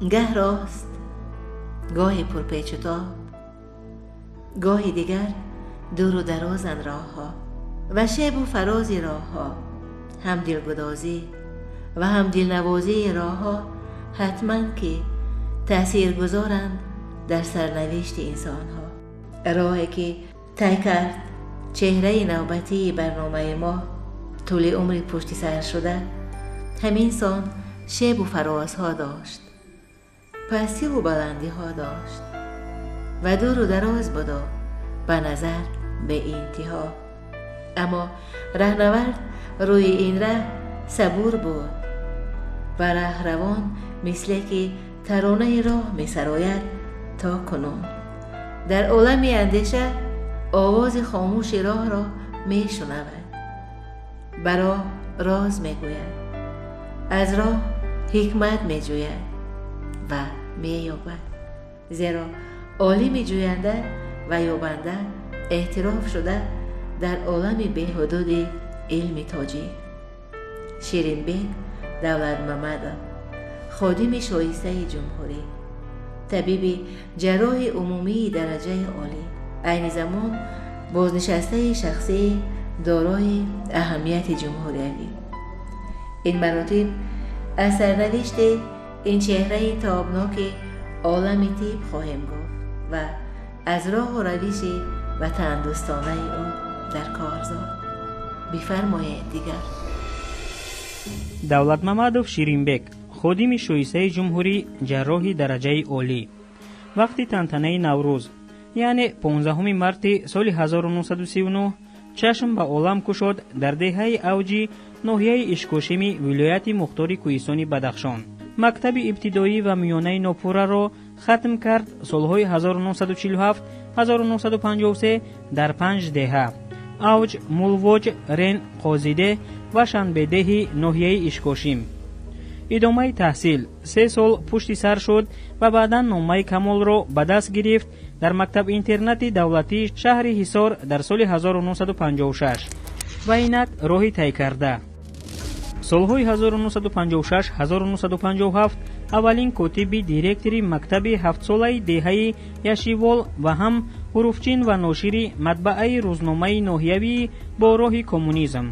Гаҳ рост, гоҳе пурпечутоб, гоҳи дигар дуру дарозанд роҳҳо ва шебу фарози роҳҳо, ҳам дилгудозӣ ва ҳам дилнавозии роҳҳо ҳатман ки таъсиргузоранд дар сарнавишти инсонҳо. Роҳе ки тай кард чеҳраи навбатии барномаи мо тӯли умри пушти сар шуда, ҳамин сон шебу фарозҳо дошт, пастиву баландиҳо дошт ва дуру дароз буда ба назар беинтиҳо. Аммо раҳнавард рӯи ин раҳ сабур буд ва раҳравон мисле ки таронаи роҳ месарояд то кунун. Дар олами андеша овози хомӯши роҳро мешунавад, ба роҳ роз мегӯяд, аз роҳ ҳикмат меҷӯяд ва меёбад. Зеро олими ҷӯянда ва ёбанда эътироф шуда дар олами беҳудуди илми тоҷик. Ширинбек Давлатмамадов, ходими шоистаи ҷумҳурӣ, табиби ҷарроҳи умумии дараҷаи олӣ, айни замон бознишастаи шахсии дорои аҳамияти ҷумҳуриявӣ. Ин маротиб аз сарнавишти ин чеҳраи тобноки олами тиб хоҳем гуфт ва аз роҳу равиши ватандӯстонаи ӯ дар корзор. Бифармоед дигар. Давлатмамадов Ширинбек, ходими шоистаи ҷумҳурӣ, ҷарроҳи дараҷаи олӣ. Вақти тантанаи Наврӯз, яъне 15 марти соли 1939, чашм ба олам кушод дар деҳаи Авҷи ноҳияи Ишкошими вилояти мухтори Кӯҳистони Бадахшон. Мактаби ибтидоӣ ва миёнаи нопурраро хатм кард солҳои 1947-1953 дар 5 деҳа: Авҷ, Мулвоҷ, Рен, Қозидеҳ ва Шанбедеҳи ноҳияи Ишкошим. Идомаи таҳсил 3 сол пушти сар шуд ва баъдан номаи камолро ба даст гирифт дар мактаб-интернати давлатии шаҳри Ҳисор дар соли 1956 ва инак роҳи тай карда. Солҳои 1956-1957 аввалин котиби директори мактаби ҳафтсолаи деҳаи Яшивол ва ҳам ҳуруфчин ва ношири матбааи рӯзномаи ноҳиявии бо роҳи коммунизм.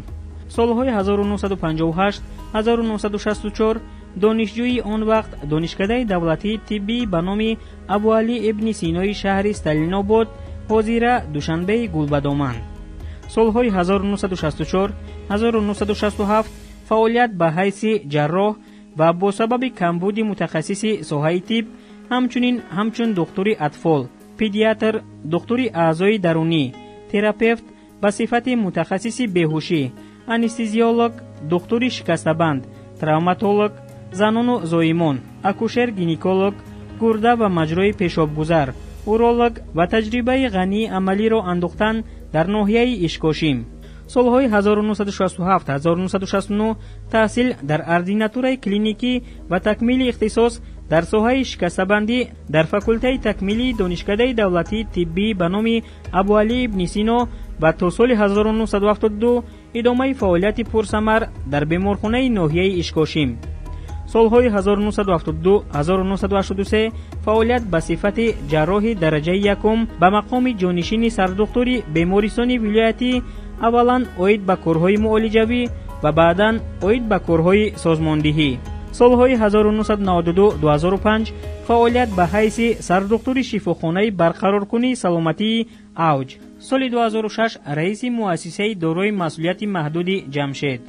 Солҳои 1958-1964 донишҷӯи он вақт Донишкадаи давлатии тиббӣ ба номи Абуалӣ ибни Синои шаҳри Сталинобод, ҳозира Душанбеи Гулбадоман. Солҳои 1964-1967 фаъолият ба ҳайси ҷарроҳ ва бо сабаби камбуди мутахассиси соҳаи тиб ҳамчунин ҳамчун духтури атфол, педиатр, духтури аъзои дарунӣ, терапевт ба сифати мутахассиси беҳушӣ, анестезиолог, духтури шикастабанд, травматолог, занону зоимон, акушер-гинеколог, гурда ва маҷрои пешобгузар, уролог ва таҷрибаи ғании амалиро андӯхтан дар ноҳияи Ишкошим. Солҳои 1967-1969 таҳсил дар ординатураи клиникӣ ва такмили ихтисос дар соҳаи шикастабандӣ дар факултаи такмилии Донишкадаи давлатии тиббӣ ба номи Абуалӣ ибни Сино ва то соли 1972 идомаи фаъолияти пурсамар дар беморхонаи ноҳияи Ишкошим. Солҳои 1972-1983 фаъолият ба сифати ҷарроҳи дараҷаи якум ба мақоми ҷонишини сардухтури бемористони вилоятӣ, аввалан оид ба корҳои муолиҷавӣ ва баъдан оид ба корҳои созмондиҳӣ. Солҳои 1992-2005 фаъолият ба ҳайси сардухтури шифохонаи барқароркунии саломатии Авҷ. Соли 2006 раиси муассисаи дорои масъулияти маҳдуди Ҷамшед.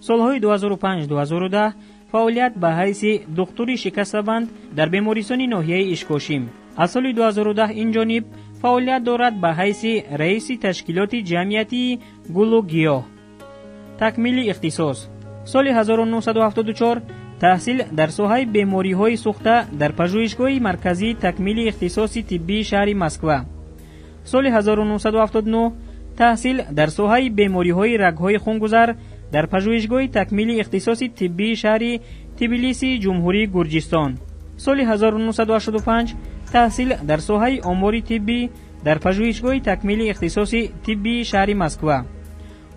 Солҳои 2005-2010 фаъолият ба ҳайси духтури шикастабанд дар бемористони ноҳияи Ишкошим. Аз соли 2010 ин ҷониб фаъолият дорад ба ҳайси раиси ташкилоти ҷамъиятии гулу гиёҳ. Такмили ихтисос. Соли 1974 таҳсил дар соҳаи бемориҳои сӯхта дар пажӯҳишгоҳи марказии такмили ихтисоси тиббии шаҳри Москва. Соли 1979 таҳсил дар соҳаи бемориҳои рагҳои хунгузар дар пажӯҳишгоҳи такмили ихтисоси тиббии шаҳри Тбилиси ҷумҳурии Гурҷистон. Соли 1985 таҳсил дар соҳаи омори тиббӣ дар пажӯҳишгоҳи такмили ихтисоси тиббии шаҳри Москва.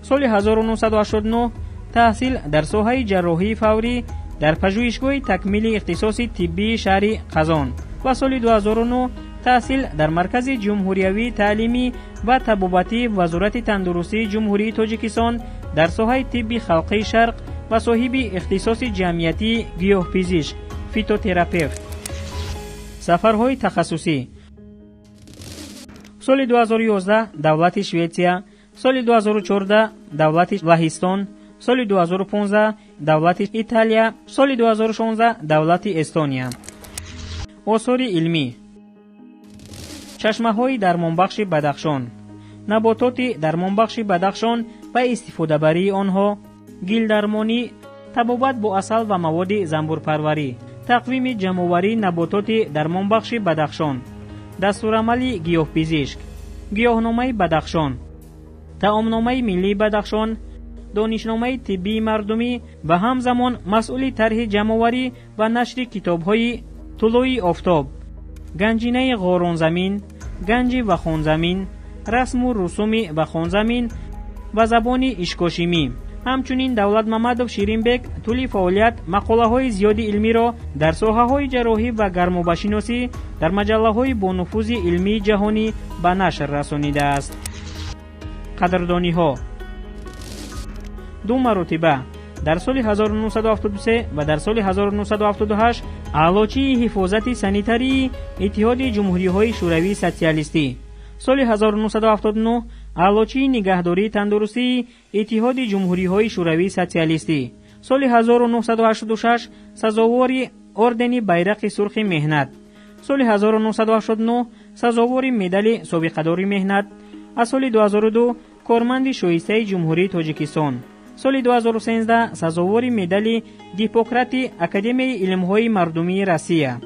Соли 1989 таҳсил дар соҳаи ҷарроҳии фаврӣ дар пажӯҳишгоҳи такмили ихтисоси тиббии шаҳри Қазон ва соли 2009 таҳсил дар Маркази ҷумҳуриявии таълимӣ ва табобатии Вазорати тандурустии Ҷумҳурии Тоҷикистон дар соҳаи тибби халқии Шарқ ва соҳиби ихтисоси ҷамъиятии гиёҳпизишк, фитотерапевт. Сафарҳои тахассусӣ: соли 2011 давлати Шветсия, соли 2014 давлати Лаҳистон, соли 2015 давлати Италия, соли 2016 давлати Эстония. Осори илмӣ: чашмаҳои дармонбахши Бадахшон, набототи дармонбахши Бадахшон ва истифодабарии онҳо, гилдармонӣ, табобат бо асал ва маводи занбурпарварӣ, тақвими ҷамъоварии набототи дармонбахши Бадахшон, дастурамали гиёҳпизишк, гиёҳномаи Бадахшон, таомномаи миллии Бадахшон, донишномаи тиббии мардумӣ ва ҳамзамон масъули тарҳи ҷамъоварӣ ва нашри китобҳои Тулӯи офтоб, Ганҷинаи ғоронзамин, Ганҷи Вахонзамин, Расму русуми Вахонзамин ва забони ишкошимӣ. Ҳамчунин Давлатмамадов Ширинбек тӯли фаъолият мақолаҳои зиёди илмиро дар соҳаҳои ҷарроҳӣ ва гармобашиносӣ дар маҷаллаҳои бонуфузи илмии ҷаҳонӣ ба нашр расонидааст. Қадрдониҳо: ду маротиба дар соли 1973 ва дар соли 1978 аълочии ҳифозати санитарии Иттиҳоди Ҷумҳуриҳои Шӯравии Социалистӣ, соли 1979 аълочии нигаҳдории тандурустии Иттиҳоди Ҷумҳуриҳои Шӯравии Социалистӣ, соли 1986 сазовори ордени Байрақи Сурхи Меҳнат, соли 1989 сазовори медали Собиқадори меҳнат, аз соли 2002 корманди шоистаи Ҷумҳурии Тоҷикистон, соли 2013 сазовори медали Гиппократи Академияи илмҳои мардумии Россия,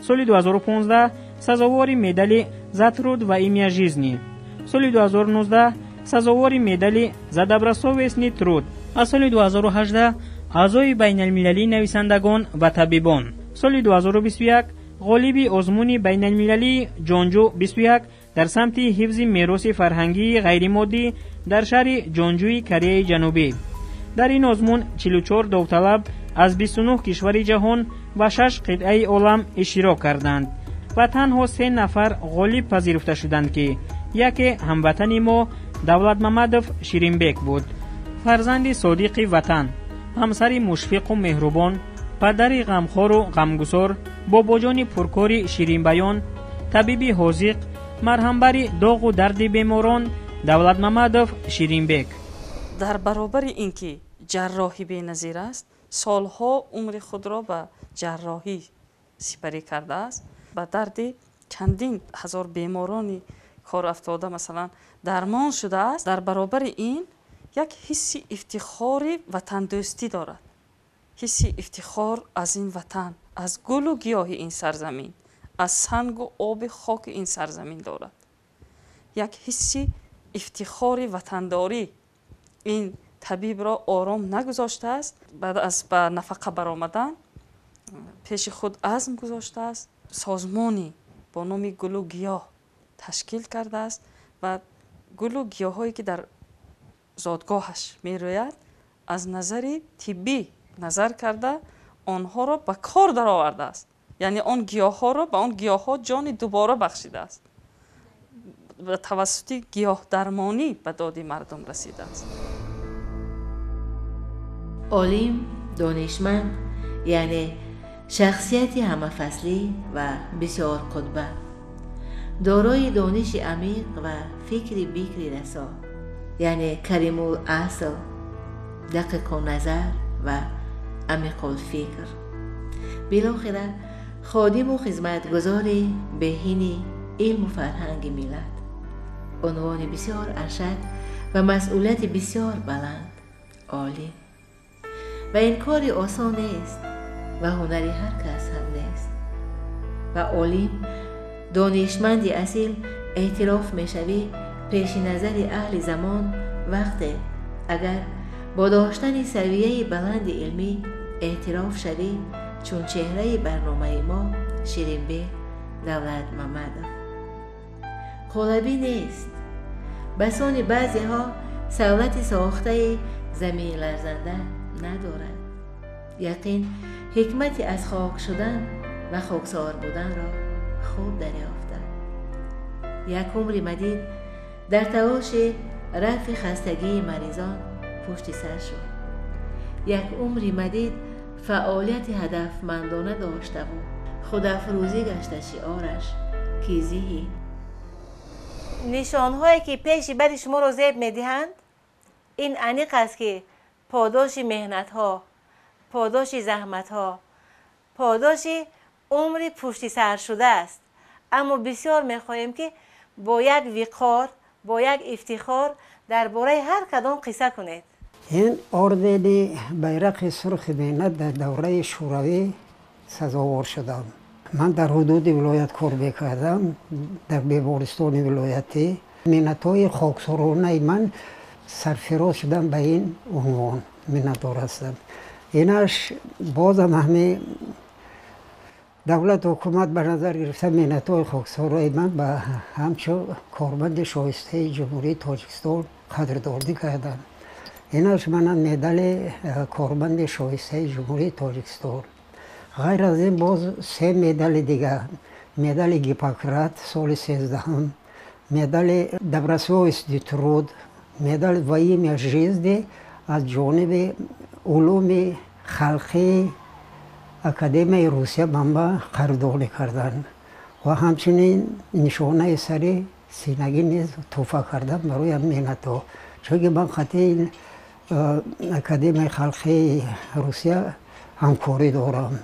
соли 2015 сазовори медали «За труд во имя жизни», соли 2019 сазовори медали «За добросовестный труд», аз соли 2018 аъзои байналмилалии нависандагон ва табибон, соли 2021 ғолиби озмуни байналмилалии Ҷонҷу 21 дар самти ҳифзи мероси фарҳангии ғайримоддӣ дар шаҳри Ҷонҷӯи Кореяи Ҷанубӣ. Дар ин озмун 44 довталаб аз 29 кишвари ҷаҳон ва 6 қитъаи олам иштирок карданд ва танҳо 3 нафар ғолиб пазируфта шуданд, ки яке ҳамватани мо Давлатмамадов Ширинбек буд. Фарзанди содиқи ватан, ҳамсари мушфиқу меҳрубон, падари ғамхору ғамгусор, бобоҷони пуркори ширинбаён, табиби ҳозиқ, марҳамбари доғу дарди беморон Давлатмамадов Ширинбек. Дар баробари ин ки ҷарроҳӣ беназир аст, солҳо умри худро ба ҷарроҳӣ сипарӣ кардааст, ба дарди чандин ҳазор беморони кор афтода, масалан, дармон шудааст. Дар баробари ин як ҳисси ифтихори ватандӯстӣ дорад, ҳисси ифтихор аз ин ватан, аз гулу гиёҳи ин сарзамин, аз сангу оби хоки ин сарзамин дорад. Як ҳисси ифтихори ватандорӣ ин табибро ором нагузоштааст. Баъд аз ба нафақа баромадан пеши худ азм гузоштааст, созмони бо номи Гулу гиёҳ ташкил кардааст ва гулу гиёҳҳое ки дар зодгоҳаш мерӯяд, аз назари тиббӣ назар карда, онҳоро ба кор даровардааст. Яъне он гиёҳҳоро ба он гиёҳҳо ҷони дубора бахшидааст, тавассути гиёҳдармонӣ ба доди мардум расидааст. Олим, донишманд, яъне шахсияти ҳамафаслӣ ва бисёр қутба, дорои дониши амиқ ва фикри бикри расо, яъне каримул асл, дақиқулназар ва амиқулфикр, билохира ходиму хизматгузори беҳини илму фарҳанги миллат, унвони бисёр аршад ва масъулияти бисёр баланд, олим. Ва ин кори осон нест ва ҳунари ҳар кас ҳам нест. Ва олим, донишманди асил эътироф мешавӣ пеши назари аҳли замон вақте агар бо доштани савияи баланди илмӣ эътироф шавӣ, чун чеҳраи барномаи мо Ширинбек Давлатмамадов. Қолабӣ нест, басони баъзеҳо савлати сохтаи заминларзанда надорад. Яқин ҳикмати аз хок шудан ва хоксор буданро хуб дарёфта. Як умри мадид дар талоши рафъи хастагии маризон пушти сар шуд. Як умри мадид фаъолияти ҳадафмандона доштаву худафрӯзӣ гашта шиораш ки зиҳӣ. Нишонҳое ки пеши бари шуморо зеб медиҳанд, ин аниқ аст ки подоши меҳнатҳо, подоши заҳматҳо, подоши умри пушти сар шудааст. Аммо бисёр мехоҳем ки бо як виқор, бо як ифтихор дар бораи ҳар кадом қисса кунед. Ин ордени байрақи сурхи меҳнат дар давраи шӯравӣ сазовор шудам. Ман дар ҳудуди вилоят кор мекардам, дар бемористони вилоятӣ. Меҳнатҳои хоксоронаи ман сарфироз шудам ба ин унвон. Миннатдор ҳастам. Инаш бозам ҳами давлат ҳукумат ба назар гирифта меҳнатҳои хоксорои ман ба ҳамчун корманди шоистаи Ҷумҳурии Тоҷикистон қадрдонӣ карданд. Инаш мана медали корманди шоистаи Ҷумҳурии Тоҷикистон. Ғайр аз ин боз се медали дигар: медали Гиппократ соли 13-ум, медали Добросовестный труд, медал во имя жизни аз ҷониби улуми халқии Академияи Русия манба қадрдонӣ карданд ва ҳамчунин нишонаи сари синагӣ низ тӯҳфа кардам барои меҳнатҳо. Чунки ман қатъи Академияи халқии Русия ҳамкорӣ дорам,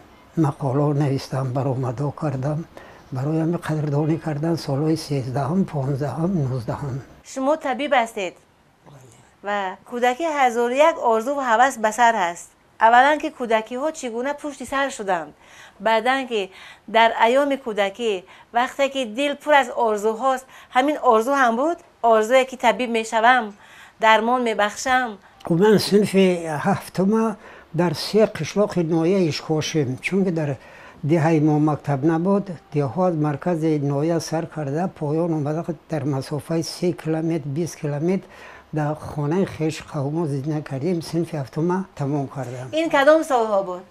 мақолаҳо навистам, баромадҳо кардам, барои ҳамин қадрдонӣ кардан солҳои 13-ум, 15-ум, 19-ум. Шумо табиб ҳастед ва кӯдакӣ ҳазору як орзу ва ҳавас ба сар ҳаст. Аввалан ки кӯдакиҳо чӣ гуна пушти сар шуданд, баъдан ки дар айёми кӯдакӣ вақте ки дил пур аз орзуҳост, ҳамин орзу ҳам буд, орзуе ки табиб мешавам, дармон мебахшам. Ман синфи ҳафтума дар се қишлоқи ноҳияи Ишкошим, чунки дар деҳаи мо мактаб набуд, деҳҳо аз маркази ноҳия сар карда поён омада дар масофаи 3 километр, 20 километр дар хонаи хеш қавмо зиндагӣ кардем. Синфи ҳафтума тамом кардам. Ин кадом солҳо буд?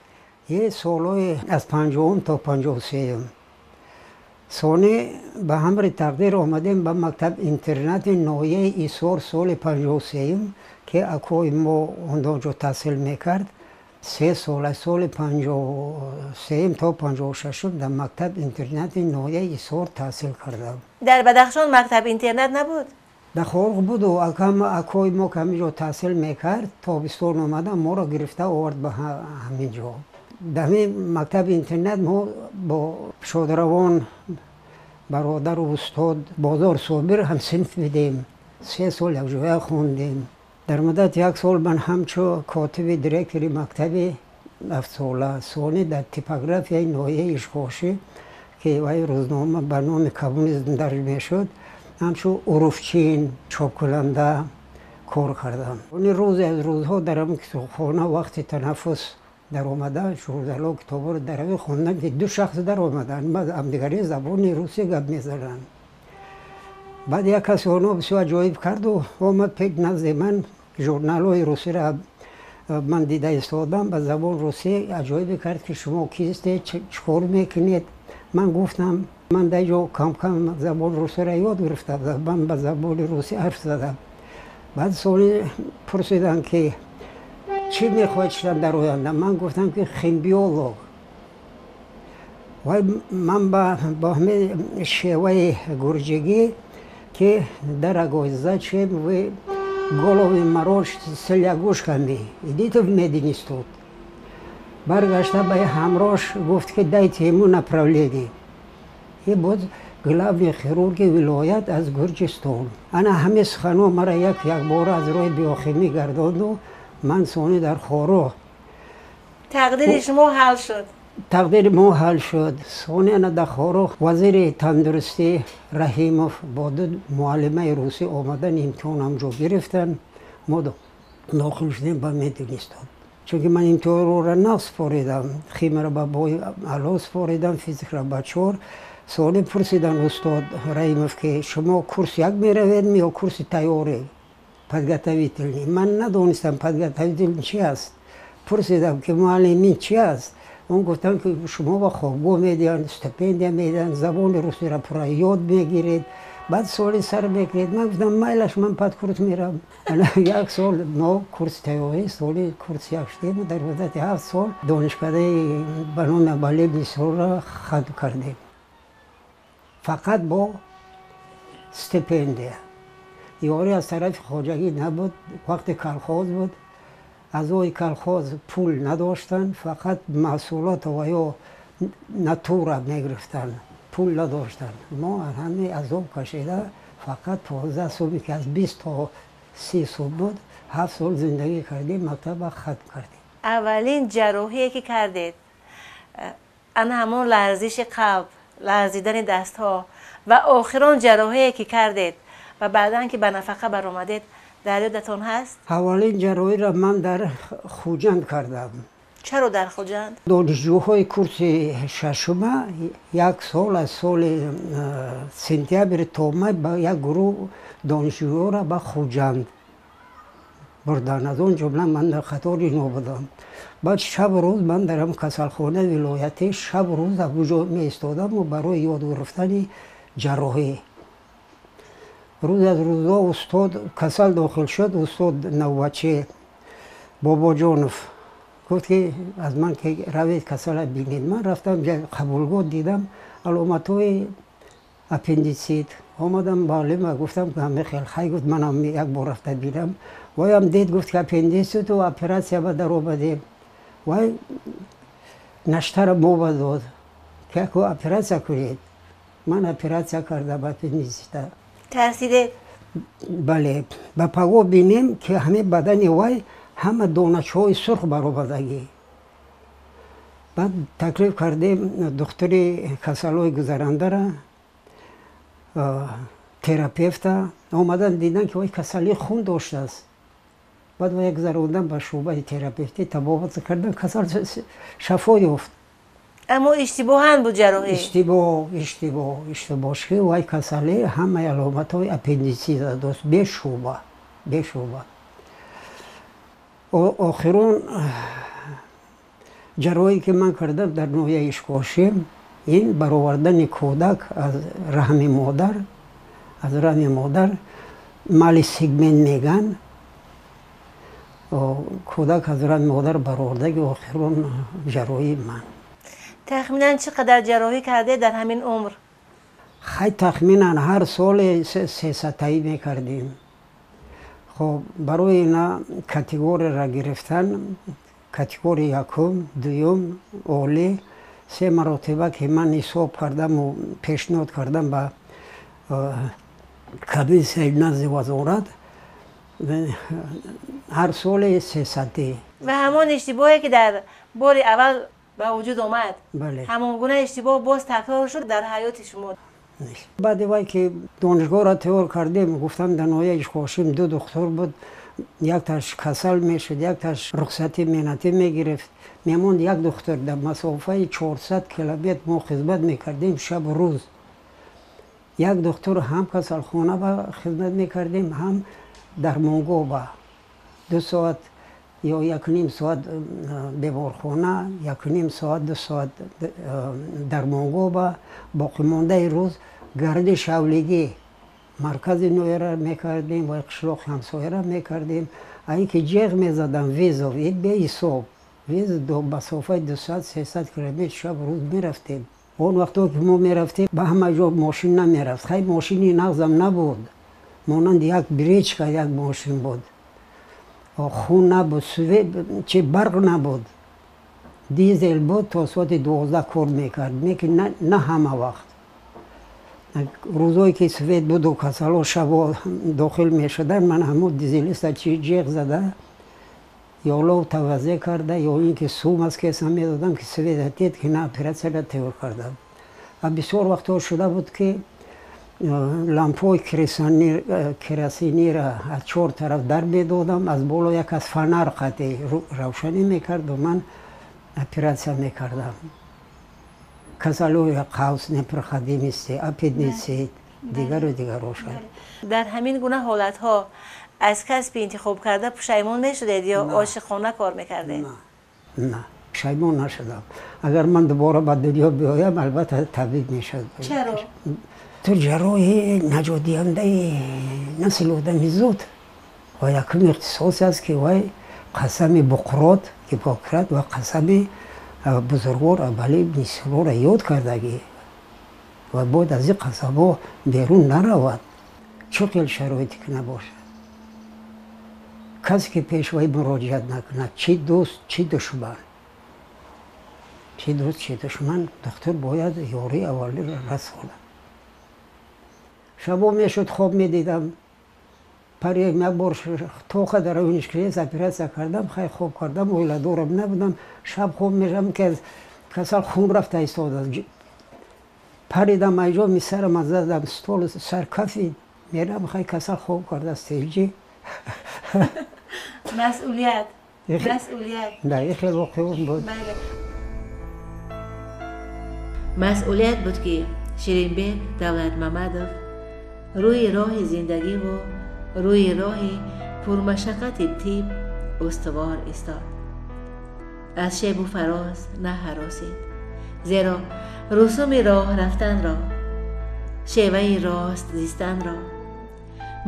Ин солҳои аз 50-ум то 53-ум. Сони ба ҳамри тақдир омадем ба мактаб интернати ноҳияи Исор соли 53-ум, ки акои мо ондонҷо таҳсил мекард. Се сол, аз соли 53-ум то 56-ум дар мактаб интернати ноҳияи Исор таҳсил кардам. Дар Бадахшон мактаб интернат набуд? Дар Хоруғ буду акои мо ки ҳамин ҷо таҳсил мекард, тобистон омада моро гирифта овард ба ҳамин ҷо. Дар ҳамин мактаби интернат мо бо шодравон бародару устод Бозор Собир ҳамсинф будем. 3 сол якҷоя хондем. Дар муддати як сол ман ҳамчун котиби директори мактаби ҳафтсола, сони дар типографияи ноҳияи Ишкошӣ, ки вай рӯзнома ба номи коммунизм дарҷ мешуд, ҳамчун уруфчин, чопкунанда кор кардам. Они рӯзе аз рӯзҳо дар ҳамин китобхона вақти танаффус даромада журнало китобҳоро дарави хондам, ки ду шахс даромаданд, ҳамдигари забони русӣ гап мезананд. Баъд як каси онҳо бисёр аҷоиб карду омад пеш назди ман, журналҳои русиро ман дида истодам, ба забони русӣ аҷоибе кард, ки шумо кистед, чӣ кор мекунед? Ман гуфтам, ман дар ҷо кам-кам забони русиро ёд гирифтам, ман ба забони русӣ ҳарф задам. Баъд соли пурсиданд, ки чӣ мехоҳед шудан дар оянда? Ман гуфтам, ки химбиолог. Вай ман ба ҳамин шеваи гурҷигӣ, ки дорогой, зачем вы головы морочите с лягушками, идите в мединститут. Баргашта ба ҳамроҳш гуфт, ки дайте ему направление. И буд главный хирурги вилоят аз Гурҷистон. Ана ҳамин суханҳо мара як якбора аз роҳи биохимӣ гардонду ман сони дар Хоруғ. Тақдири шумо ҳал шуд. Тақдири мо ҳал шуд. Сони ана дар Хоруғ вазири тандурустӣ Раҳимов бо ду муаллимаи русӣ омадан имтиҳон ҳамҷо гирифтанд. Мо дохил шудем ба мединститут. Чунки ман имтиҳонро насупоридам, химияро ба бои аъло супоридам, физикаро ба 4. Сони пурсиданд устод Раҳимов, ки шумо курс як меравед ё курси тайёрӣ подготовительный? Ман надонистам подготовительный чи аст. Пурсидам, ки муаллим, ин чи аст? Он гуфтанд, ки шумо ба хобгоҳ медиҳанд, стипендия медиҳанд, забони русиро пурра ёд мегиред, баъд соли сар мекунед. Ман гуфтам, майлаш, ман падкурс мерам. Як сол мо курси тайёрӣ, соли курси як шудем. Дар муддати 7 сол донишкадаи ба номи Абуалӣ ибни Синоро хатм кардем, фақат бо стипендия. Ёрӣ аз тарафи хоҷагӣ набуд. Вақти колхоз буд, аъзои колхоз пул надоштанд, фақат маҳсулото ва ё натура мегирифтанд, пул надоштанд. Мо ҳаме азоб кашида, фақат 15 суме, ки аз 20 то 30 сум буд, 7 сол зиндагӣ кардем, мактаба хатм кардем. Аввалин ҷарроҳие ки кардед, ана ҳамон ларзиши қалб, ларзидани дастҳо ва охирон ҷарроҳие ки кардед ва баъдан ки ба нафақа баромадед, дар ёдатон ҳаст? Аввалин ҷарроҳиро ман дар Хуҷанд кардам. Чаро дар Хуҷанд? Донишҷӯҳои курси шашума як сол, аз соли сентябр то май, ба як гурӯҳ донишҷӯҳоро ба Хуҷанд бурдан. Аз он ҷумла ман дар қатори ино будам. Баъд шабу рӯз ман дар ҳам касалхонаи вилоятӣ шабу рӯз абуҷо меистодаму барои ёд гирифтани ҷарроҳӣ. Рӯз аз рӯзҳо устод касал дохил шуд. Устод навбатчи Бобоҷонов гуфт, ки аз ман ки равед, касала бинед. Ман рафтам қабулгоҳ, дидам аломатҳои аппендицит. Омадам муаллима гуфтам, ки ҳаме хел. Хай, гуфт, манам як бор рафта бинам. Вайам дид, гуфт, ки аппендициту оператсия ба даромадем. Вай наштара моба дод, ки яко оператсия кунед. Ман оператсия кардам аппендицита. Тарсидед? Бале. Ба паго бинем, ки ҳаме бадани вай ҳама доначаҳои сурх баромадагӣ. Баъд таклиф кардем духтури касалҳои гузарандара, терапевта. Омадан, дидан, ки вай касалии хун доштааст. Баъд вай гузарондан ба шӯъбаи терапевтӣ, табобат кардан, касал шафо ёфт. Аммо иштибоҳан буд ҷарроҳӣ? Иштибоҳ, иштибоҳ, иштибоҳ. Вай касалӣ ҳамаи аломатҳои аппендицита дошт, бешуба, бешуба. Охирон ҷарроҳие, ки ман кардам дар ноҳияи Ишкошим, ин баровардани кӯдак аз раҳми модар, аз раҳми модар, малый сегмент меган. Кӯдак аз раҳми модар баровардаги охирон ҷарроҳии ман. Тахминан чӣ қадар ҷарроҳӣ кардед дар ҳамин умр? Хай, тахминан ҳар соле сесатаӣ мекардем. Хоб, барои ина категорияро гирифтан, категория якум, дуюм, олӣ, се маротиба ки ман ҳисоб кардаму пешниҳод кардам ба комиссияи назди вазорат, ҳар соле сесатӣ. Ва ҳамон иштибоҳе, ки дар бори аввал ба вуҷуд омад, ҳамон гуна иштибоҳ боз такрор шуд дар ҳаёти шумо? Баъди вай ки донишгоҳро тайёр кардем, гуфтам, дар ноҳияи Ишкошим ду духтур буд, якташ касал мешуд, якташ рухсати меҳнатӣ мегирифт, мемонд як духтур. Дар масофаи 400 километр мо хизмат мекардем шабу рӯз. Як духтур ҳам касалхона ба хизмат мекардем, ҳам дармонгоҳ ба 2 соат ё 1.5 соат беморхона, 1.5 соат, 2 соат дармонгоҳ, ба боқимондаи рӯз гардиши ҳавлигӣ маркази ноҳияра мекардем ва қишлоқи ҳамсояра мекардем. А ин ки ҷеғ мезадам, вызов и беҳисоб вызов, масофаи 200, 300 километр шабу рӯз мерафтем. Он вақто ки мо мерафтем, ба ҳама ҷо мошин намерафт. Хай, мошини нағзам набуд, монанди як бричка як мошин буд. Хун набуд, чи барқ набуд, дизел буд, то соати 12 кор мекард, лекин на ҳама вақт. Рӯзое ки свет буду касало шабо дохил мешуданд, ман ҳамон дизелиста чи ҷеғ зада ё лов таваззеъ карда, ё ин ки сум аз кесам медодам, ки света тед, ки на оператсияро тайёр кардам. А бисёр вақтҳо шуда буд, ки лампҳои керосинира аз чор тараф дар медодам, аз боло як аз фонар қатъи равшанӣ мекарду ман оператсия мекардам. Касалҳои қавс, непроходимости, аппендицит, дигару дигаро шуд. Дар ҳамин гуна ҳолатҳо аз касби интихобкарда пушаймон мешудед ё ошиқона кор мекардед? На, пушаймон нашудам. Агар ман дубора ба дунё биёям, албатта табиб мешудам. Чаро? Ту ҷарроҳи наҷотдиҳандаи насли одамизод ва якум ихтисосе аст, ки вай қасами Буқрот, Гиппократ ва қасами бузургвор Абуалӣ ибни Синоро ёд кардагӣ ва бояд аз ин қасамҳо берун наравад, чӣ хел шароите ки набошад. Касе ки пеш вай муроҷиат накунад, чӣ дӯст, чӣ душман, чӣ дӯст, чӣ душман, духтур бояд ёрии аввалиро расонад. Шабо мешуд, хоб медидам, пари як бор тоқа дар райони Шкрес оператсия кардам, хай хоб кардам, оиладорам набудам, шаб хоб мешавам, ки касал хун рафта истодааст. Паридам айҷо, мисарам задам стол, сар кафид, мерам, хай касал хоб кардааст, телҷи. Масъулият, масъулият. Да, ин хел воқеа буд. Масъулият буд, ки Ширинбек Давлатмамадов рӯи роҳи зиндагиву рӯи роҳи пурмашаққати тиб устувор истод. Аз шебу фароз наҳаросид, зеро русуми роҳ рафтанро, шеваи рост зистанро,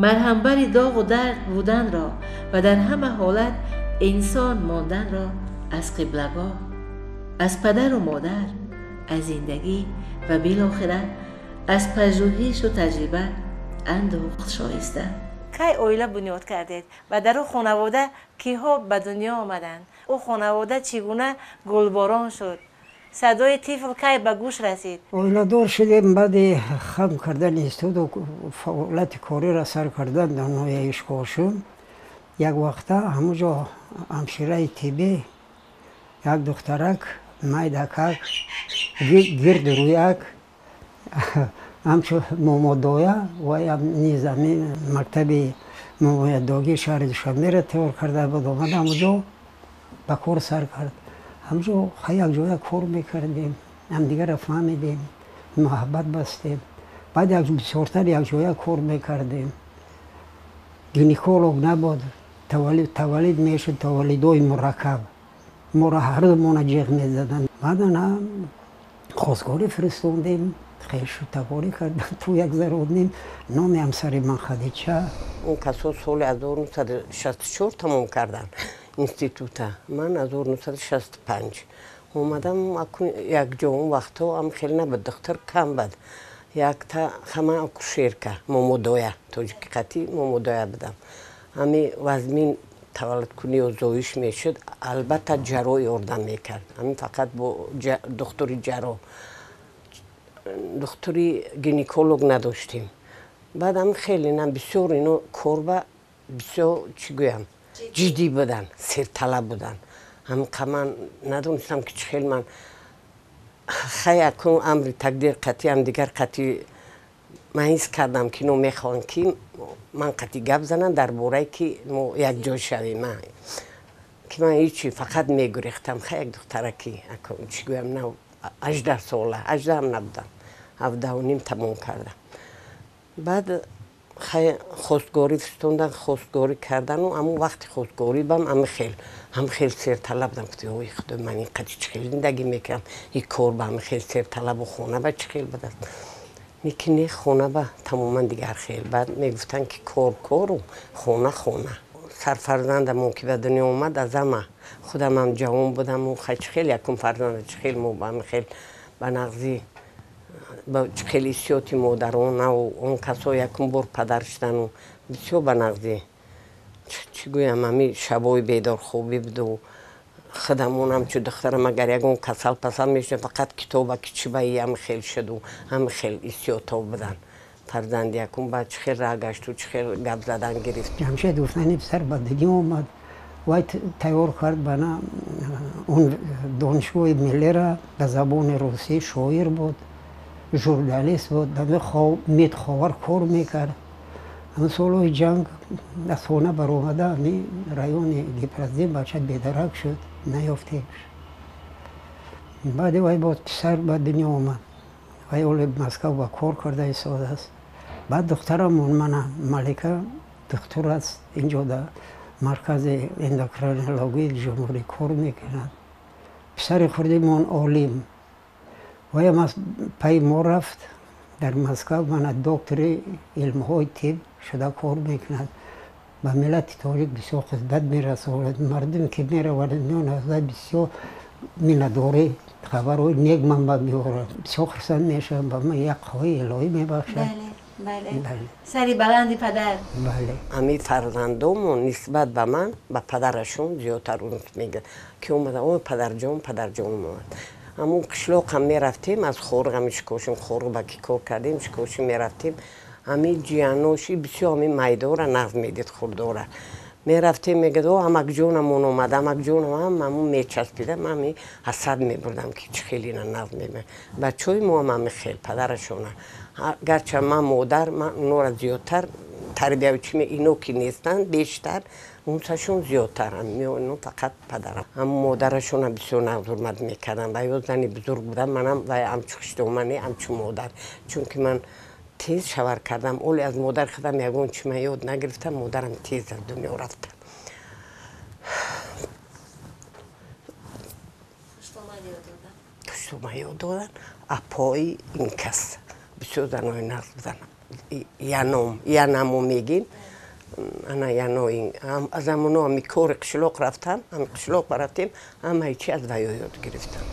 марҳамбари доғу дард буданро ва дар ҳама ҳолат инсон монданро аз қиблагоҳ, аз падару модар, аз зиндагӣ ва билохира аз пажӯҳишу таҷриба андӯхт шоиста. Кай оила бунёд кардед ва дар ӯ хонавода киҳо ба дунё омаданд? Ӯ хонавода чӣ гуна гулборон шуд? Садои тифл кай ба гӯш расид? Оиладор шудем баъди хатм кардани институту фаъолияти кориро сар кардан дар ноҳияи Ишкошум. Як вақта ҳамон ҷо ҳамшираи тиббӣ як духтарак майдакак, гирду рӯяк, ҳамчун момодоя, вай низ ҳамин мактаби момоядогии шаҳри Душанберо тайёр карда буд, омада ҳамонҷо ба кор сар кард. Ҳамҷо хай якҷоя кор мекардем, ҳамдигарро фаҳмидем, муҳаббат бастем. Баъд бисёртар якҷоя кор мекардем. Гинеколог набуд, таваллуд мешуд, таваллудҳои мураккаб, моро ҳардумона ҷеғ мезаданд. Баъдан хостгорӣ фиристондем, хешу таборӣ кардам, ту як зароднем. Номи ҳамсари ман Хадича. Он касо соли 1964 тамом карданд института, ман 1965 омадам. Акун якҷо, он вақтҳо ам хеле набуд, духтур кам буд, якта хама акушерка, момодоя, тоҷики қатӣ момодоя будам. Ҳами вазмин таваллудкунӣ ё зоиш мешуд, албатта ҷарроҳ ёрдам мекард. Ҳамин фақат бо духтури ҷарроҳ, духтури гинеколог надоштем. Баъдам хеле на бисёр ино корба бисёр, чӣ гӯям, ҷиддӣ буданд, серталаб буданд. Ҳамқа ман надонистам, ки чӣ хел ман хай акун амри тақдир қатъи ҳамдигар қатъи ман ҳис кардам, ки ино мехоҳанд, ки ман қатъи гап занам дар бораи ки мо якҷой шавем, ки ман ҳичи фақат мегурехтам. Хай як духтараки, чӣ гӯям, на 18 сола, 18ам набудам, 17.5 тамом кардам. Баъд хай хостгорӣ фиристондан, хостгорӣ кардану ҳамон вақти хостгорӣ бам ҳами хел, ҳам хел серталаб будам. Гуфти: «Ой худои ман, ин қади чӣ хел зиндагӣ мекунам? Ин кор ба ҳами хел серталабу хона ба чӣ хел будааст?» Лекин не, хона ба тамоман дигар хел. Баъд мегуфтанд, ки кор кору хона хона. Сарфарзандамон ки ба дунё омад, аз ама худамам ҷавон будаму хай чӣ хел якум фарзанда, чӣ хел мо ба ҳами хел ба нағзӣ, чӣ хел ҳиссиёти модаронаву он касо якум бор падар шудану бисёр ба нағзӣ, чӣ гӯям, ҳами шабои бедорхобӣ буду худамонам чу духтарам агар ягон касал пасал мешудам, фақат китоба ки чӣ ба ҳами хел шуду ҳами хел ҳиссиётҳо буданд. Фарзанди якум баъд чӣ хел раҳ гашту чӣ хел гап задан гирифт. Ҷамшед гуфтани писар ба дунё омад, вай тайёр кард бана он донишгоҳи миллира ба забони русӣ. Шоир буд, журналист буд, медховар кор мекард. Ҳамин солҳои ҷанг аз хона баромада, ҳами райони Гипрозем бача бедарак шуд, наёфтем. Баъди вай боз писар ба дунё омад, вай оли Москав ба кор карда истодааст. Баъд духтарамон мана Малика духтур аст, инҷо дар маркази эндокринологии ҷумҳурӣ кор мекунад. Писари хурдимон Олим, ваям аз пайи мо рафт дар Москва, мана доктори илмҳои тиб шуда кор мекунад. Ба миллати тоҷик бисёр хизмат мерасонад. Мардуме ки меравад миён аз вай бисёр миннатдорӣ, хабарҳои нек манба меорад. Бисёр хурсанд мешавам, ба ман як қувваи илоҳӣ мебахшад. Сари баланди падар. Бале. Ами фарзандомон нисбат ба ман, ба падарашон зиёдтар унс мегирад. Ки омада, ой падарҷон, падарҷон омад. Ҳамун қишлоқам мерафтем, аз Хорғ ами Шикошим, Хорғ ба ки кор кардем, Шикошим мерафтем. Ами ҷияноши бисёр ами майдора нағз медид, хурдора. Мерафтем, мегӯяд, о амакҷонамон омад, амакҷонам ҳам ҳамун мечаспида, ман ами ҳасад мебурдам, ки чӣ хел ина нағз мебинад. Бачаҳои мо ҳам ами хел падарашона. Гарча ман модар, ман онора зиёдтар тарбия чӣ ино ки нестанд, бештар унсашон зиёдтар, ино фақат падарам. Ҳам модарашона бисёр нағз ҳурмат мекардам. Ва ё зани бузург будам, манам вай ҳамчу хиштомане, ҳамчу модар. Чунки ман тез шавар кардам, оли аз модар худам ягон чӣ ман ёд нагирифтам, модарам тез аз дунё рафтам. Хуштоман ёд додан, апои ин кас. Бисёр занои нағз буданд. Яном, янамо мегим. Ана яно аз ҳамоно ами кори қишлоқ рафтам, ами қишлоқ рафтем, ҳамаи чи аз ваё ёд гирифтам.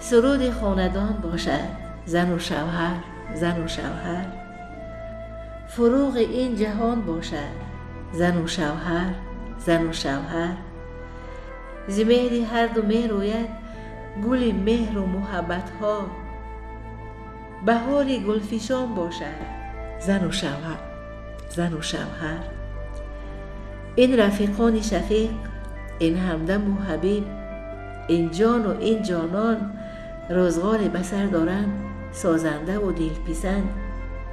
Суруди хонадон бошад, зану шавҳар, зану шавҳар. Фуруғи ин ҷаҳон бошад, зану шавҳар, зану шавҳар. Зи меҳри ҳарду мерӯяд гули меҳру муҳаббатҳо. Баҳори гулфишон бошад, зану шавҳар, зану шавҳар. Ин рафиқони шафиқ, ин ҳамдаму ҳабиб, ин ҷону ин ҷонон рӯзғоре ба сар доранд, созандаву дилписанд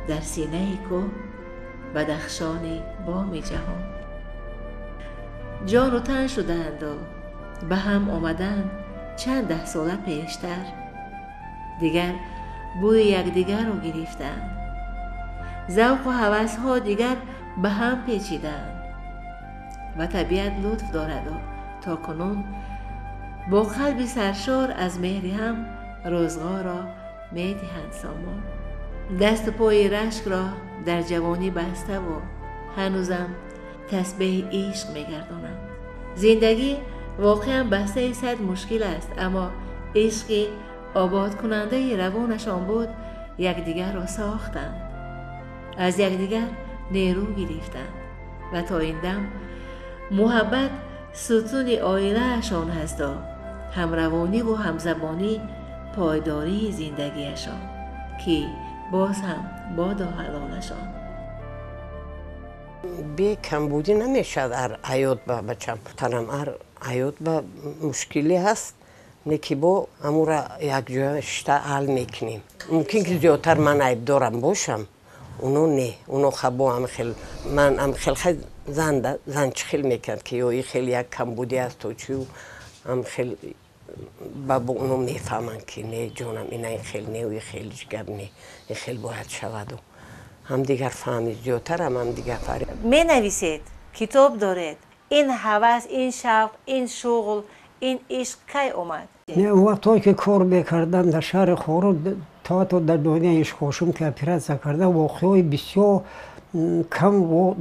дар синаи кӯҳ, Бадахшони боми ҷаҳон. Ҷону тан шудаанду ба ҳам омаданд чанд даҳсола пештар. Дигар бӯи якдигарро гирифтанд. Завқу ҳавасҳо дигар ба ҳам печиданд. Ва табиат лутф дораду то кунун бо қалби саршор аз меҳри ҳам рӯзғорро медиҳанд сомон. Дасту пои рашкро дар ҷавонӣ баставу ҳанӯзам тасбеҳи ишқ мегардонанд. Зиндагӣ воқеан бастаи сад мушкил аст, аммо ишқи ободкунандаи равонашон буд, якдигарро сохтанд, аз якдигар нерӯ гирифтанд ва то ин дам муҳаббат сутуни оилаашон ҳасту ҳамравониву ҳамзабонӣ пойдории зиндагиашон, ки боз ҳам бодо ҳалолашон. Бе камбудӣ намешавад ҳар ҳаёт ба бачам. Танам ҳар ҳаёт ба мушкилӣ ҳаст, не ки бо ҳамура якҷоя шишта ҳал мекунем. Мумкин ки зиёдтар ман айбдорам бошам, уно не, уно хабо ҳам хел, ман ҳам хел хай зан да, зан чӣ хел мекард ки ё и хел як камбудӣ аст то чӣ, ҳам хел ба бо уно мефаҳманд ки не ҷонам, ина ин хел не, и хел ҳеҷ гап не, ин хел бояд шаваду. Ҳамдигар фаҳми зиёдтарам, ҳамдигар фаҳми. Менависед, китоб доред. Ин ҳавас, ин шавқ, ин шуғл, ин ишқ кай омад? Не, он вақтҳое ки кор мекардам дар шаҳри Хорог, то дар дунёи Ишкошим ки оператсия кардам, воқеаҳои бисёр кам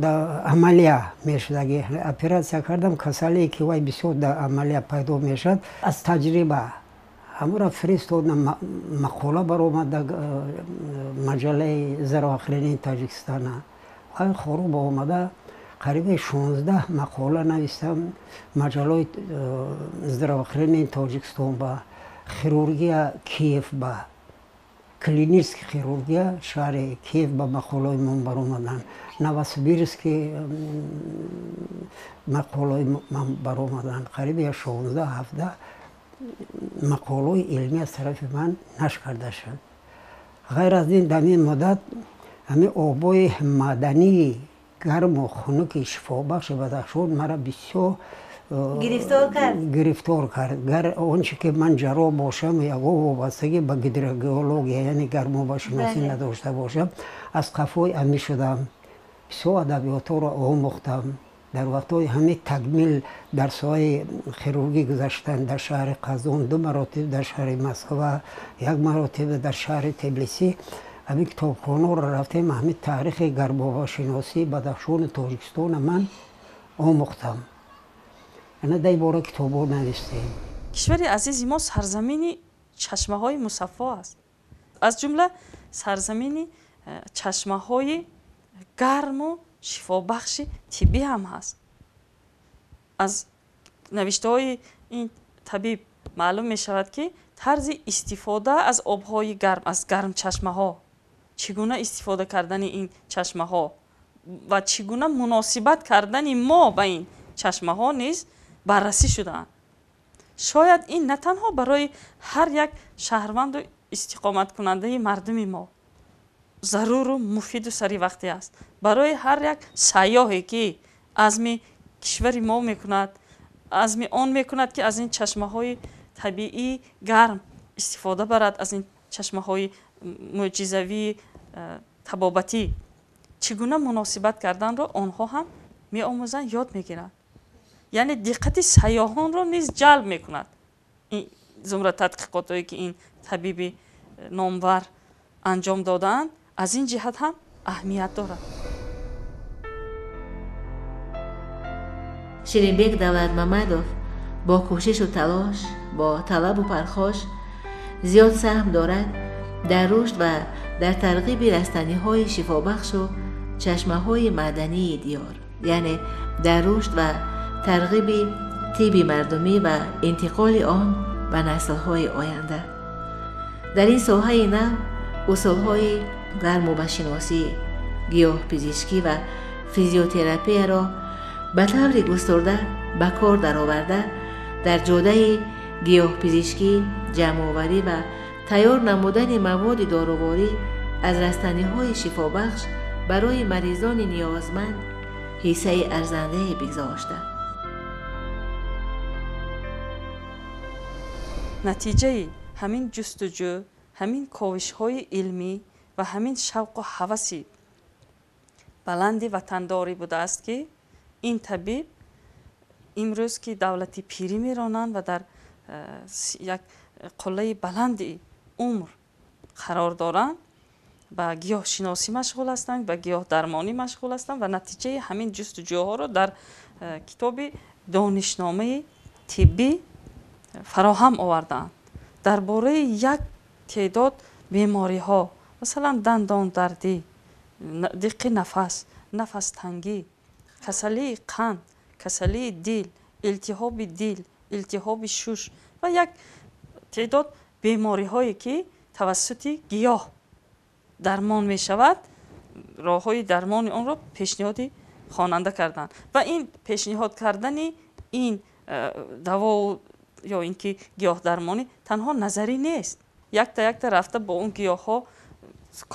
дар амалия мешудаги. Оператсия кардам, касалие ки вай бисёр дар амалия пайдо мешавад, аз таҷриба ҳамура фиристодам, мақола баромад дар маҷаллаи здравоохранения Тоҷикистона. Вай Хорог омада қариби 16 мақола навистам маҷаллаи здравоохранения Тоҷикистон ба, хирургия Киев ба, клинический хирургия шаҳри Киев ба мақолаҳои ман баромаданд, Новосибирский мақолаҳои ман баромаданд. Қариби 16-17 мақолаҳои илмӣ аз тарафи ман нашр карда шуд. Ғайр аз ин, дар ин муддат ҳамин обои мадании гарму хунуки шифобахши Бадахшон мара бисёр гирифтор кард. Гар он чи ки ман ҷарроҳ бошам, ягон вобастагӣ ба гидрогеология, яъне гармобашиносӣ надошта бошам, аз қафои амӣ шудам. Бисёр адабиётҳоро омӯхтам. Дар вақтҳои ҳамин такмил дарсҳои хирургӣ гузаштан дар шаҳри Қазон, 2 маротиба дар шаҳри Москва, 1 маротиба дар шаҳри Тбилиси, ҳамин китобхонаро рафтем, ҳамин таърихи гармобошиносии Бадахшони Тоҷикистона ман омӯхтам. Ана дар бора китобҳо навистем. Кишвари азизи мо сарзамини чашмаҳои мусаффо аст. Аз ҷумла сарзамини чашмаҳои гарму шифобахши тиббӣ ҳам ҳаст. Аз навиштаҳои ин табиб маълум мешавад, ки тарзи истифода аз обҳои гарм, аз гармчашмаҳо, чӣ гуна истифода кардани ин чашмаҳо ва чӣ гуна муносибат кардани мо ба ин чашмаҳо низ баррасӣ шудаанд. Шояд ин на танҳо барои ҳар як шаҳрванду истиқоматкунандаи мардуми мо заруру муфиду саривақтӣ аст, барои ҳар як сайёҳе ки азми кишвари мо мекунад, азми он мекунад, ки аз ин чашмаҳои табиӣ гарм истифода барад, аз ин чашмаҳои мӯъҷизавии табобатӣ чӣ гуна муносибат карданро онҳо ҳам меомӯзанд, ёд мегиранд. Яъне диққати сайёҳонро низ ҷалб мекунад ин зумра тадқиқотҳое ки ин табиби номвар анҷом додаанд, аз ин ҷиҳат ҳам аҳамият дорад. Ширинбек Давлатмамадов бо кӯшишу талош, бо талабу пархош зиёд саҳм дорад дар рушд ва дар тарғиби растаниҳои шифобахшу чашмаҳои маъдании диёр, яъне дар рушд ва тарғиби тибби мардумӣ ва интиқоли он ба наслҳои оянда. Дар ин соҳаи нав усулҳои гармобашиносӣ, гиёҳпизишкӣ ва физиотерапияро ба таври густурда ба кор дароварда, дар ҷодаи гиёҳпизишкӣ, ҷамъоварӣ ва тайёр намудани маводи доруворӣ аз растаниҳои шифобахш барои маризони ниёзманд ҳиссаи арзандае бигзошта. Натиҷаи ҳамин ҷустуҷӯ, ҳамин ковишҳои илмӣ ва ҳамин шавқу ҳаваси баланди ватандорӣ будааст, ки ин табиб имрӯз ки давлати пирӣ меронанд ва дар як қуллаи баланди умр қарор доранд, ба гиёҳшиносӣ машғул ҳастанд, ба гиёҳдармонӣ машғул ҳастанд ва натиҷаи ҳамин ҷустуҷӯҳоро дар китоби донишномаи тиббӣ фароҳам овардаанд. Дар бораи як теъдод бемориҳо, масалан дандондардӣ, диққи нафас, нафастангӣ, касалии қанд, касалии дил, илтиҳоби дил, илтиҳоби шуш ва як теъдод бемориҳое ки тавассути гиёҳ дармон мешавад, роҳҳои дармони онро пешниҳоди хонанда карданд. Ва ин пешниҳод кардани ин даво ё ин ки гиёҳдармонӣ танҳо назарӣ нест. Якта якта рафта бо он гиёҳҳо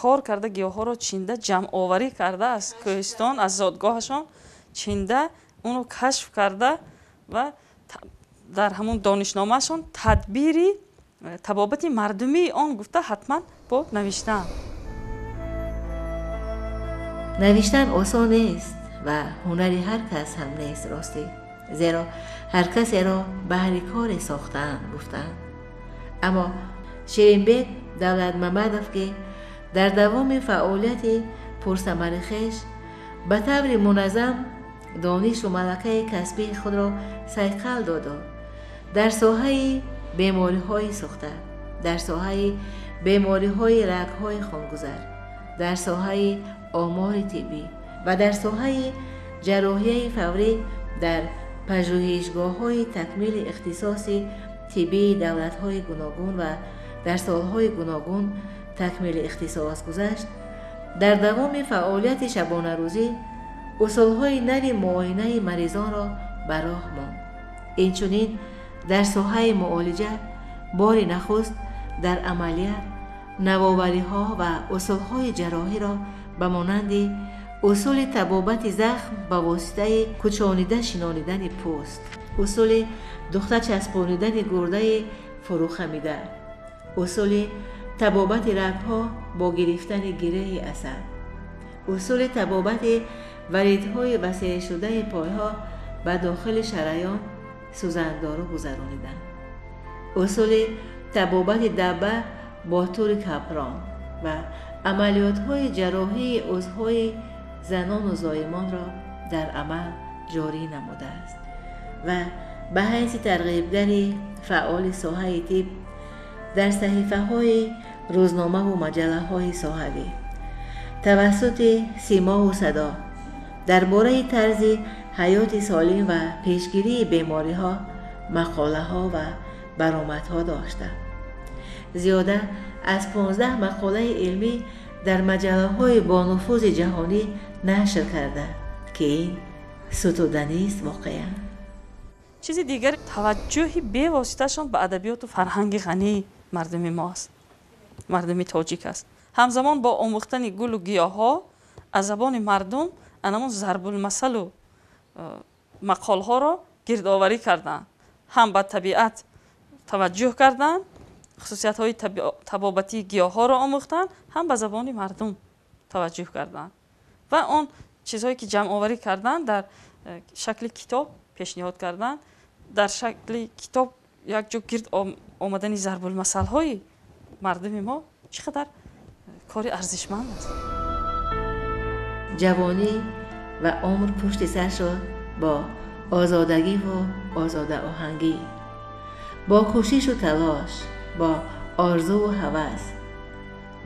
кор карда, гиёҳҳоро чинда, ҷамъоварӣ карда аз кӯҳистон, аз зодгоҳашон чинда, онро кашф карда ва дар ҳамон донишномаашон тадбири табобати мардумии он гуфта ҳатман бо навиштан. Навиштан осон нест ва ҳунари ҳар кас ҳам нест, ростӣ, зеро ҳар касеро баҳри коре сохтаанд гуфтаанд. Аммо Ширинбек Давлатмамадов, ки дар давоми фаъолияти пурсамари хеш ба таври муназзам донишу малакаи касбии худро сайқал доду дар соҳаи бемориҳои сӯхта, дар соҳаи бемориҳои рагҳои хунгузар, дар соҳаи омори тиббӣ ва дар соҳаи ҷарроҳияи фаврӣ дар пажӯҳишгоҳҳои такмили ихтисоси тиббии давлатҳои гуногун ва дар солҳои гуногун такмили ихтисос гузашт, дар давоми фаъолияти шабонарӯзӣ усулҳои нави муоинаи маризонро ба роҳ монд. Инчунин дар соҳаи муолиҷа бори нахуст дар амалият навовариҳо ва усулҳои ҷарроҳиро ба монанди усули табобати захм ба воситаи кӯчонида шинонидани пӯст, усули духта часпонидани гурдаи фурӯхамида, усули табобати рагҳо бо гирифтани гиреҳи асаб, усули табобати варидҳои васеъшудаи пойҳо ба дохили шараён сӯзандору гузарониданд. Усули табобати даба бо тури капрон ва амалиётҳои ҷарроҳии узвҳои занону зоимонро дар амал ҷорӣ намудааст ва ба ҳайси тарғибгари фаъоли соҳаи тиб дар саҳифаҳои рӯзномаву маҷаллаҳои соҳавӣ тавассути симову садо дар бораи тарзи ҳаёти солим ва пешгирии бемориҳо мақолаҳо ва баромадҳо дошта. Зиёда аз 15 мақолаи илмӣ дар маҷаллаҳои бонуфузи ҷаҳонӣ нашр карда, ки ин сутуданист воқеан. Чизи дигар таваҷҷӯҳи бевоситашон ба адабиёту фарҳанги ғании мардуми мо аст, мардуми тоҷик аст. Ҳамзамон бо омӯхтани гулу гиёҳҳо аз забони мардум анамон зарбулмасалу мақолҳоро гирдоварӣ карданд, ҳам ба табиат таваҷҷӯҳ карданд, хусусиятҳои табобатии гиёҳҳоро омӯхтанд, ҳам ба забони мардум таваҷҷӯҳ карданд ва он чизҳое ки ҷамъоварӣ карданд дар шакли китоб пешниҳод карданд. Дар шакли китоб якҷо гирд омадани зарбулмасалҳои мардуми мо чӣ қадар кори арзишманд аст. Ҷавонӣ ва умр пушти сар шуд бо озодагиву озодаоҳангӣ, бо кӯшишу талош, бо орзуву ҳавас,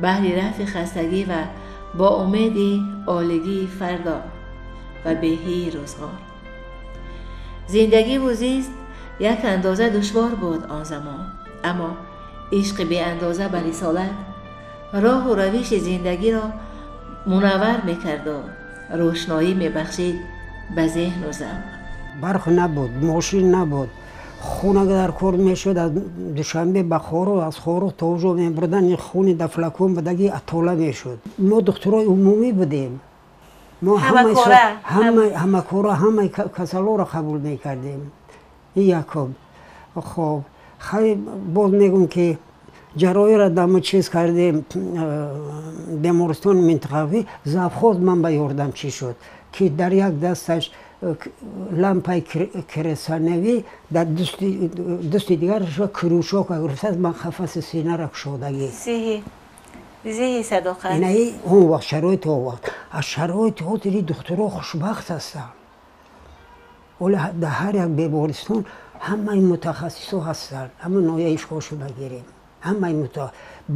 баҳри рафъи хастагӣ ва бо умеди олигии фардо ва беҳии рӯзғор. Зиндагиву зист як андоза душвор буд он замон, аммо ишқи беандоза ба рисолат роҳу равиши зиндагиро мунаввар мекарду рӯшноӣ мебахшид ба зеҳну завқ. Барқ набуд, мошин набуд, хун агар кор мешуд аз Душанбе ба Хоруғ, аз Хоруғ то ужо мебурдан, хуни дар флакон будаги атола мешуд. Мо духтурои умумӣ будем, мо ҳамакора ҳамаи касалоро қабул мекардем. Ин якум. Хоб, хай боз мегӯм ки ҷарроҳиро дамо чиз кардем, бемористони минтақавӣ завхоз ман ба ёрдамчӣ шуд, ки дар як дасташ лампаи кресанавӣ, дар дасти дигараш крючок гирифтааст, ман қафаси синаро кушодагӣ. Зеҳи садоқат. Инаи он вақт шароити он вақт. Аз шароити ҳозири духтуро хушбахт ҳастанд. Оле дар ҳар як бемористон ҳамаи мутахассисо ҳастанд, ҳама ноҳияи ишқошо бигирем, ҳамаи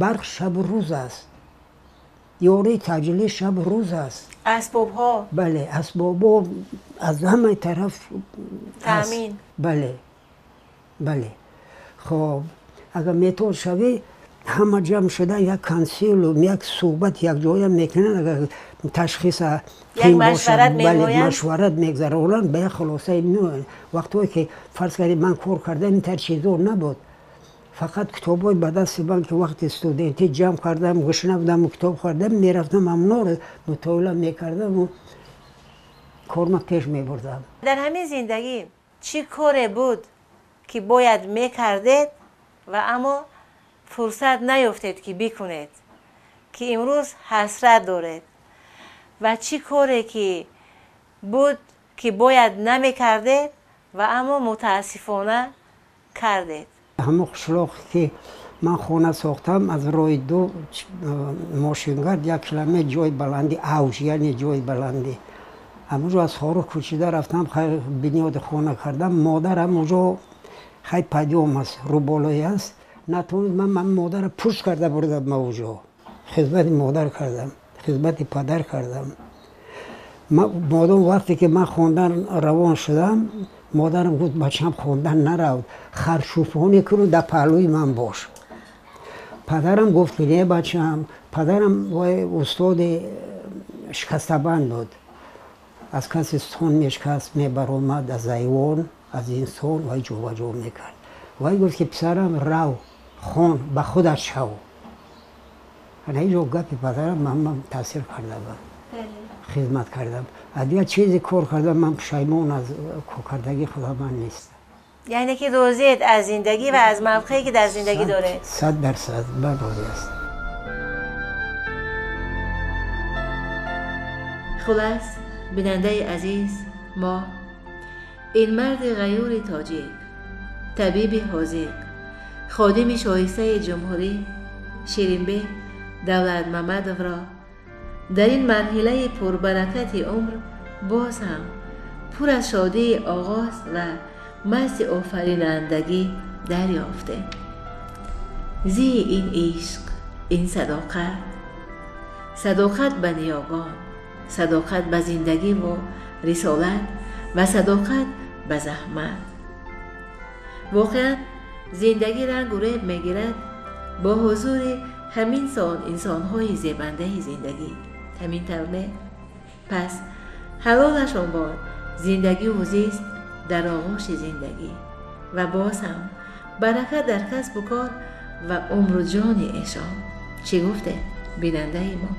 барқ шабу рӯз аст, ёрии таъҷилӣ шабу рӯз аст, асбобҳо, бале, асбобҳо аз ҳамаи тараф таъмин. Бале, бале. Хоб, агар метод шавӣ, ҳама ҷамъ шуда як консилиум, як суҳбат якҷоя мекунанд, агар ташхиса машварат мегузаронанд, ба як хулосае меоянд. Вақтҳое ки фарз кардем ман кор кардам, ин тар чизо набуд. Фақат китобҳои ба дасти ман ки вақти студентӣ ҷамъ кардам, гушна будам, китоб хӯрдам, мерафтам ҳамонро мутолиа мекардаму корма пеш мебурдам. Дар ҳамин зиндагӣ чӣ коре буд ки бояд мекардед ва аммо фурсат наёфтед ки бикунед, ки имрӯз ҳасрат доред, ва чӣ коре ки буд ки бояд намекардед ва аммо мутаассифона кардед? Ҳамон қишлоқе ки ман хона сохтам, аз роҳи ду мошингард 1 километр ҷои баландӣ, авҷ, яъне ҷои баландӣ. Ҳамонҷо аз Хоруғ кӯчида рафтам, хай бинёди хона кардам. Модарам онҷо хай падём аст, рӯболоӣ аст. Натавонист, ман модарро пушт карда бурдам ба онҷо. Хизмати модар кардам, хизмати падар кардам. Модом вақте ки ман хондан равон шудам, модарам гуфт бачам хондан нарав, харшӯфонӣ куну дар паҳлӯи ман бош. Падарам гуфт ки не бачам, падарам устоди шикастабанд буд. Аз каси сон мешикаст, мебаромад аз айвон, аз инсон вай ҷобаҷо мекард. Вай гуфт ки писарам рав, хон, ба худат шав. Ана ин ҷо гапи падарам ман таъсир карда буд. Хизмат кардам. Аз дигар чизе кор кардам, ман пушаймон аз коркардагии худам ман нестам. Яъне ки розиед аз зиндагӣ ва аз мавқее ки дар зиндагӣ доред? 100% ман розӣ ҳастам. Хулас, Бинандаи азиз, мо ин марди ғайюри тоҷик, табиби ҳозиқ, ходими шоистаи ҷумҳурӣ Ширинбек Давлатмамадовро дар ин марҳилаи пурбаракати умр боз ҳам пур аз шодии оғоз ва масти офаринандагӣ дарёфтем. Зии ин ишқ, ин садоқат, садоқат ба ниёгон, садоқат ба зиндагиву рисолат ва садоқат ба заҳмат. Воқеан, зиндагӣ рангу реб мегирад бо ҳузури ҳамин сон инсонҳои зебандаи зиндагӣ. Ҳамин тавр не? Пас ҳалолашон бод зиндагиву зист дар оғӯши зиндагӣ ва боз ҳам баракат дар касбу кор ва умру ҷони эшон. Чӣ гуфте, бинандаи мо?